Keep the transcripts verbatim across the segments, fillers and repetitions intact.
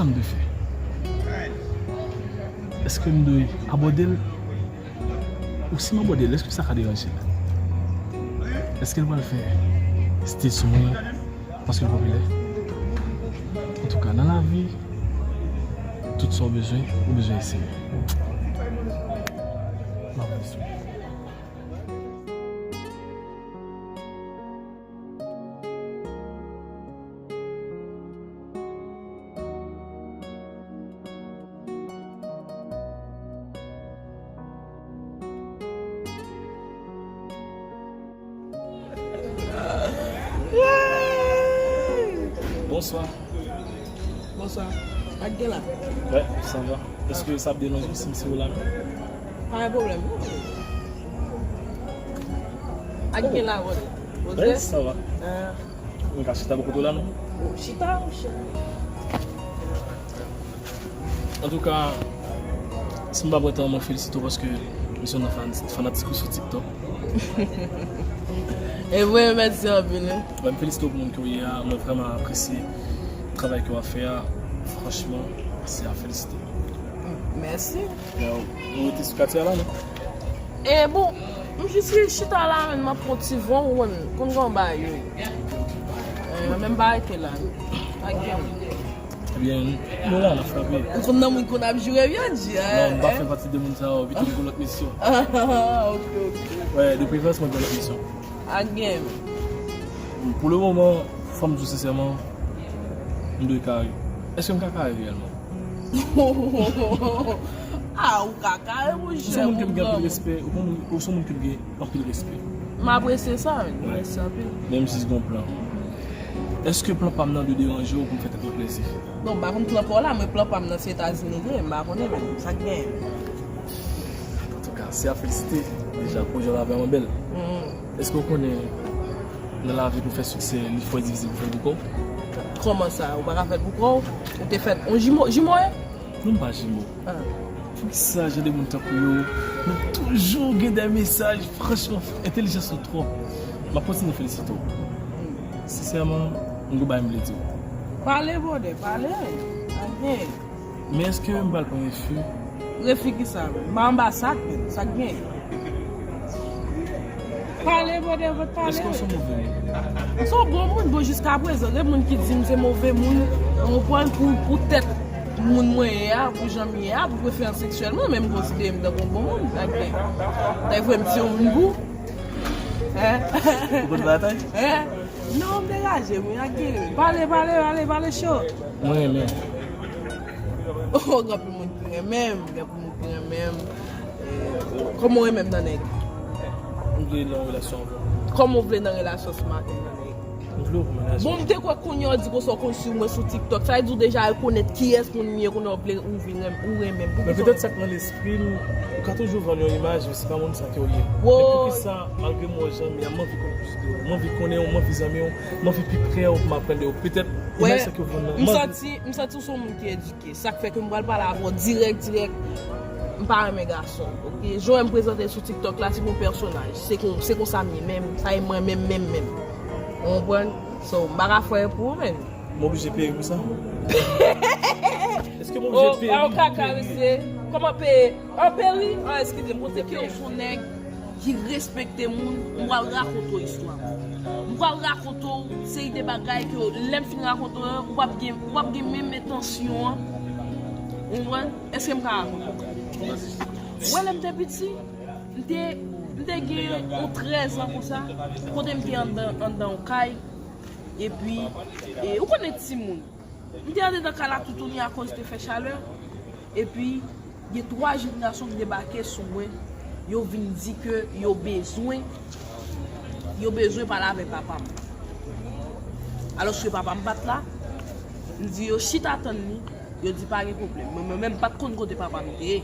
Sa m dwe fè? Èske m dwe abòde l? Ou si m abòde l, èske sa ka deranje l? Èske l pral fè stil sou mwen paske l popilè? Antouka, nan lavi, tout sa w bezwen, ou bezwen eseye. M ap eseye. Bonswa. Bonswa. Ak gen la? Wè, sa va. Èske sa ap deranje w si m sere w la men? Pa gen pwoblèm, non. Ak gen la, wè. Wè, sa va. Ah. Mwen ka chita bò kote w la, non? Ou chita, monchè. Antouka, si m pa pran tan, mwen felisite w paske m se yon fan-, fanatik ou sou TikTok. E vre, mèsi anpil, wi. Mwen, m felisite w pou moun ke w ye a. Mwen vrèman apresye travay ke w ap fè a. Franchman, se a felisite. Mèsi. Men, ou rete sou katye a la, non? E bon, m jis chita la, men m ap pran ti van, ou konn, konn gen yon bagay, wi. Eh, men m pa rete la. Pa gen. Ebyen, nou la, n ap frape. Ou konn nan moun konn ap joure vyann, di, eh, non, m pa fè pati de moun sa yo, pito m gen lòt misyon. Ah, ok, ok. Wè, de preferans, mwen gen lòt misyon. Pa gen. Pou le moman, fò m di w sensèman, m dwe kare. Èske m ka kare reyèlman? Ah, ou ka kare, monchè. Ou se moun ke m gen anpil respè, ou se moun, ou se moun ke m gen anpil respè. M apresye sa, wi. Mèsi anpil. Menm si se gon plan. Èske plan pa m nan dwe deranje w pou m fè tèt mwen plezi? Bon, m pa konn plan pa w la, men plan pa m nan se Etazini li ye, m pa konnen menm. Sa k genyen? Antouka, se a felisite. Deja, pwojè w la vrèman bèl. Mm. Èske w konnen nan lavi pou fè siksè, li fò difisil pou fè l pou kò w? Kòman sa? Ou pa ka fè l pou kò w? Ou te fèt on jimo, jimo, e? Non, m pa jimo. Ah. Poukisa jan de moun tankou yo, nou toujou gen de mesaj, franchman, entèlijans nou twòp. M ap kontinye felisite w. Sensèman, m gen bagay m vle di w. Pale, brother, pale. Pale. Men èske m pral pran refi? Refi kisa, menm? M pa anbasad, menm. Sa k gen? Pale, brother, pale. Èske w se yon move moun? M se yon bon moun, bon, jiskaprezan, gen moun ki di m se move moun, ou konprann, pou, pou tèt moun mwen ye a, pou jan m ye a, pou preferans seksyèlman, men m konsidere m tankou yon bon moun, sa k gen? Sa vle di m se yon moun gou? Hein? Ou konn batay? Hein? Non, m degaje m, wi, ak geri. Pale, pale, pale, pale cho. Mwen renmen. Oh, gen anpil moun ki renmen m, gen anpil moun ki renmen m. Eh, kòman w renmen m nan nèg? M vle nan relasyon avè w. Kòman w vle nan relasyon sou maten nan nèg? M vle w pou mennaj mwen. Bon, m te kwè kounye a w di konsa w konn swiv mwen sou TikTok. Sa vle di w deja rekonèt kiyès moun m ye, kounye a w vle ou vin renmen, ou renmen m. Men petèt sa k nan lespri m, ou ka toujou vann yon imaj, men se pa moun sa ke w ye. Men poukisa, malgre m wè w jan m ye a, m anvi konn plis de ou. M anvi konnen w, m anvi zanmi w, m anvi pi prè w pou m aprann de ou. Petèt, imaj sa ke w vann nan, m anvi. M santi, m santi w se yon moun ki edike. Sa k fè ke m pral pale avè w dirèk, dirèk. M pa renmen gason, oke? Jan w wè m prezante sou TikTok la, se pou yon pèsonaj. Se kon, se konsa m ye menm. Sa e mwen menm, menm, menm. Ou konprann? So, m pa ka fè pou ou menm. M oblije peye pou sa? Èske m oblije peye? Oh, kaka, mesye. Kòman peye? An peri? Ah, eskize m, kote ke w se yon nèg ki respekte moun, m pral rakonte w istwa m. M pral rakonte w seri de bagay ke lè m fin rakonte w yo, ou p ap gen, ou p ap gen menm entansyon an. Ou konprann? Èske m ka rakonte w? Ou wè lè m te piti, m te, m te gen yon trèz an konsa, kote m te anndan, anndan yon kay, epi, e, ou konnen timoun. M te andedan kay la toutouni akoz te fè chalè. Epi, gen twa jenn gason ki debake sou mwen. Yo vin di ke yo bezwen, yo bezwen pale avèk papa m. Alòske papa m pa t la, m di yo chita tann li, yo di pa gen pwoblèm. Mwen, mwen menm, m pa t konn kote papa m te ye.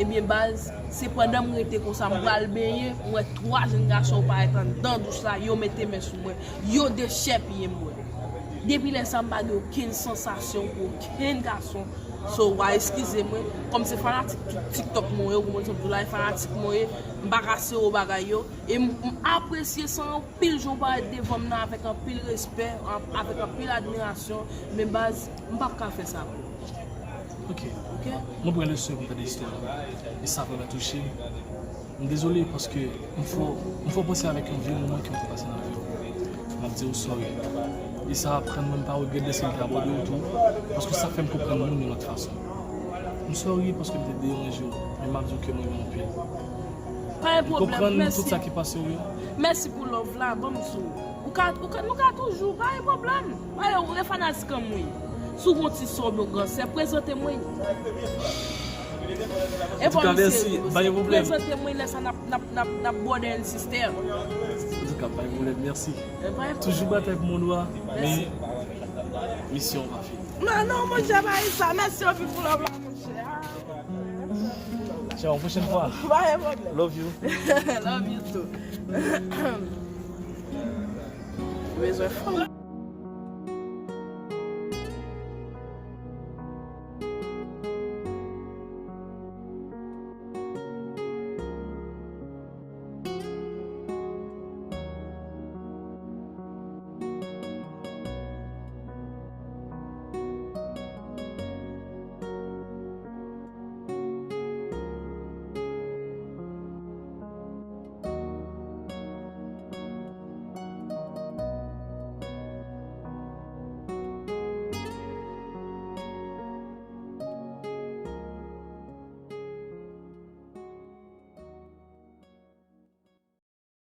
Ebyen, baz, se pandan m rete konsa, m pral benyen, m wè twa jenn gason yo parèt anndan douch la, yo mete men sou mwen, yo dechèpiye m, bwè. Depi lè sa a, m pa gen okenn sansasyon pou okenn gason. So, w a eskize mwen, kòm se fanatik TikTok mwen ye, ou konprann sa m di w la, e fanatik mwen ye, m pa ka sere w bagay yo, e m, m apresye sa anpil jan w parèt devan m nan avèk anpil respè, an-, avèk anpil admirasyon, men baz, m p ap ka fè sa pou ou. Ok. Ok? Mwen pran leson pou m tande istwa a. E sa vrèman touche m. M dezole paske m fè w, m fè w panse avèk yon vye moman ke m te pase nan lavi w. M ap di w sorry. E sa aprann mwen m pa regrèt lè se m te abòde w tou, paske sa fè m konprann moun yon lòt fason. M sorry paske m te deranje w, men m ap di w ke m renmen w anpil. Pa gen pwoblèm, mèsi. M konprann tout sa ki pase w yo. Mèsi pou love la, ban m di w. Ou ka, ou ka, nou ka toujou, pa gen pwoblèm. Mwen, ou e fanatik an mwen. Si w gon ti sè oubyen yon gran sè, prezante mwen. E pa misye, prezante mwen lè sa n ap, n ap, n ap, n ap brother and sister. Antouka, pa gen pwoblèm, mèsi. Toujou batay pou moun ou a, men misyon pa fini. Non, non, monchè, pa gen sa. Mèsi anpil pou love la, monchè. Tchao, pwochèn fwa. Pa gen pwoblèm. Love you. Love you too. Bezwen fanm.